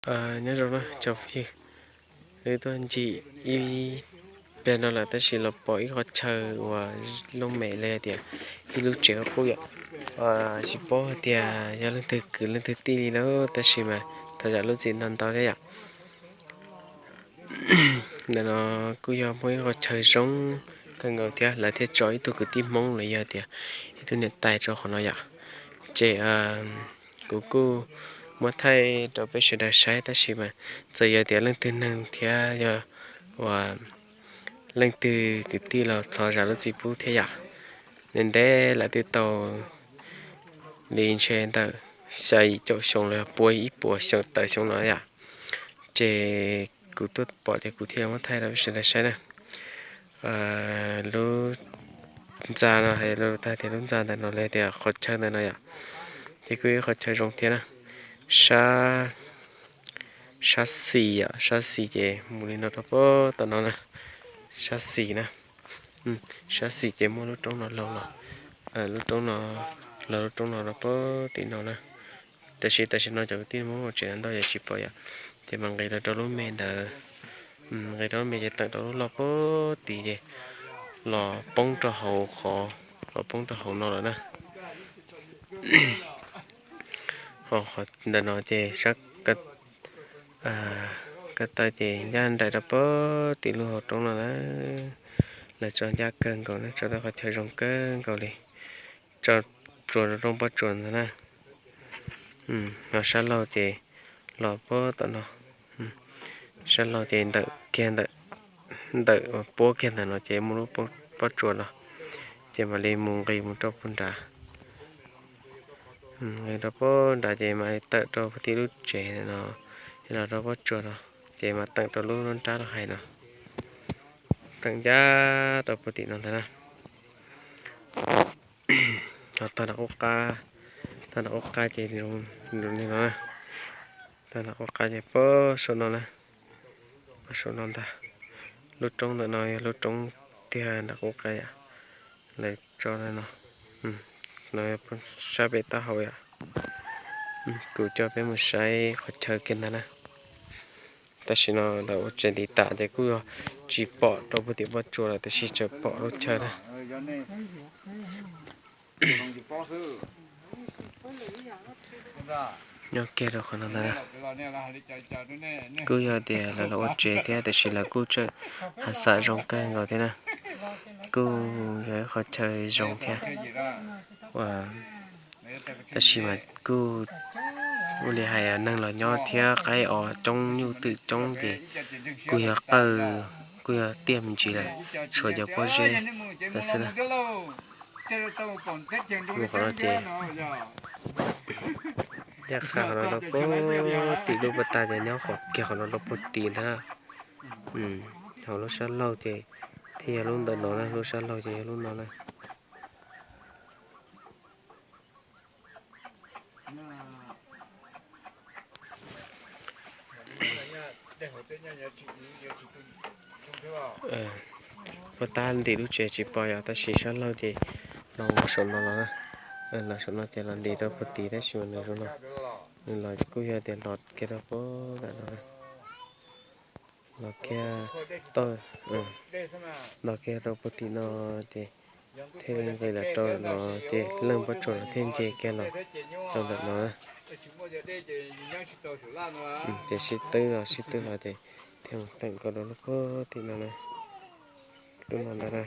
Nyob zoo na tsoom phooj ywg, wb tuaj ncig ib pliag no lawm tab sis los pom ib qhov chaw uas looj mem li tias ib lub tsev qub yom. Tsis paub tias yog leej twg kwv leej twg tij li lauj tab sis mas thov zam lub txim ntau ntau thiab yom. Ntawm no kuj yog muaj ib qhov chaw zoo kawg nkaus thiab lawv thiaj tso ib tug kwv tij Hmoob los yog tias ib tug niam tais rau qhov no yom. Ces kuv kuj muab thaij rau peb sawv daws saib tab sis mas txawm yog tias leej twg neeg thiab yog uas leej twg kwv tij los thov zam lub txim pub thiab yom. Ntev ntev lawm twb tau li ntshe ntawm xya yim caum xyoo los yog pua ib puas xyoo tawm xyoo no yom. Ces kuv tuaj pom ces kuv thiaj li muab thaij rau peb sawv daws saib na. Lub ntxa no, lus tag tias lub ntxa ntawm no li tias qhov chaw ntawm no yom, ces kuj yog ib qhov chaw zoo thiab na. Sab, sab xis yom, sab xis ces mus li no rau puag tom no na, sab xis na. Sab xis ces muaj lub roob no laug los, lub roob no, los lub roob no rau puag tim no na. Tab sis tam sim no cov kwv tij Hmoob ua tsev ntau yam tsis pom yom, ces mas nqis los rau lub me ntawd, nqis rau lub me ces teem rau lub loj puag tid ces los poob rau hauv qhov, los poob rau hauv no lawm na. Qhov ntawm no ces sab ko taw ces ncaj nraim rau puag tim lub hauv roob no na. Lawv tso ncaj kawg nkaus na, tso rau qhov chaw zoo kawg nkaus li, tso tsuas rau rooj pob tsuas ntawd na. Ho sab laug ces los puag tom no, sab laug ces ntawm kiag ntawm, ntawm puab kiag ntawm no ces muaj lub pob tsuas no, ces mam li mus nqis mus rau puag nrad. Nqis rau puag nrad ces mam li tawm rau puag tim lub tsev no, los rau pob tsuas no, ces mam teem rau lub nrab lub hais no, teem ncaj rau puag tim no ntag na. Ho tog nram qub qab, tog nram qub qab ces zoo li no na. Tog nram qub qab ces puag saum no na, puag saum no ntag. Lub roob ntawm no yog lub roob tiag nram qub qab yom, lawv tso no, no sab pem taub hau yom. Kuv coj peb mus saib qhov chaw kiag ntag na. Tam sim no lawv ua tsev ntiv tas ces kuj yog tsis pom rau puag tim pob tsuas lawm tab sis tseem pom lub chaw na. Nyob kiag rau qhov no ntag na. Kuj yog tias lawv los ua tsev thiab tab sis lawv kuj tseem hav xam zoo kawg nkaus thiab na. Kuj yog ib qhov chaw zoo thiab. Tab sis mas kuj ua li hais neeg los nyob thiab qaib os coob nyuj twm coob ces kuj yog qawj, kuj yog tiaj me ntsis lawm, tshuav cov pob zeb ntawd xwb na. Mus qhov no ces ncaj qha qhov no rau puag tim lub pas tag ces nyob qhov kiag qhov no rau puag tim ntag na. Hauv lub sab laug ces thiaj yog lub ntawm no na, lub sab laug ces yog lub no na. Puag ta ntim lub tsev tsis pom yom, tab sis sab laug ces los mus saum no los na. Los saum no ces los ntim rau puag tid tab sis mas nws zoo no, nws los kuj yog tias los kiag rau puag nram no na. Los kiag toj, los kiag rau puag tim no ces thiaj li nqis los rau no ces leej pob tsuas los thiaj nce kiag los rau ntawm no na. Ces sib twb los sib twb los ces thiaj mus teem nkaus rau lub puag tim no na, lub no ntag na.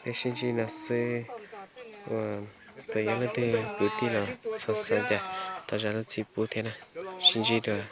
Peb sib ntsib no xwb, ua txawm yog leej twg kwv tij los txhob xav cas, thov zam lub txim pub thiab na. Sib ntsib dua.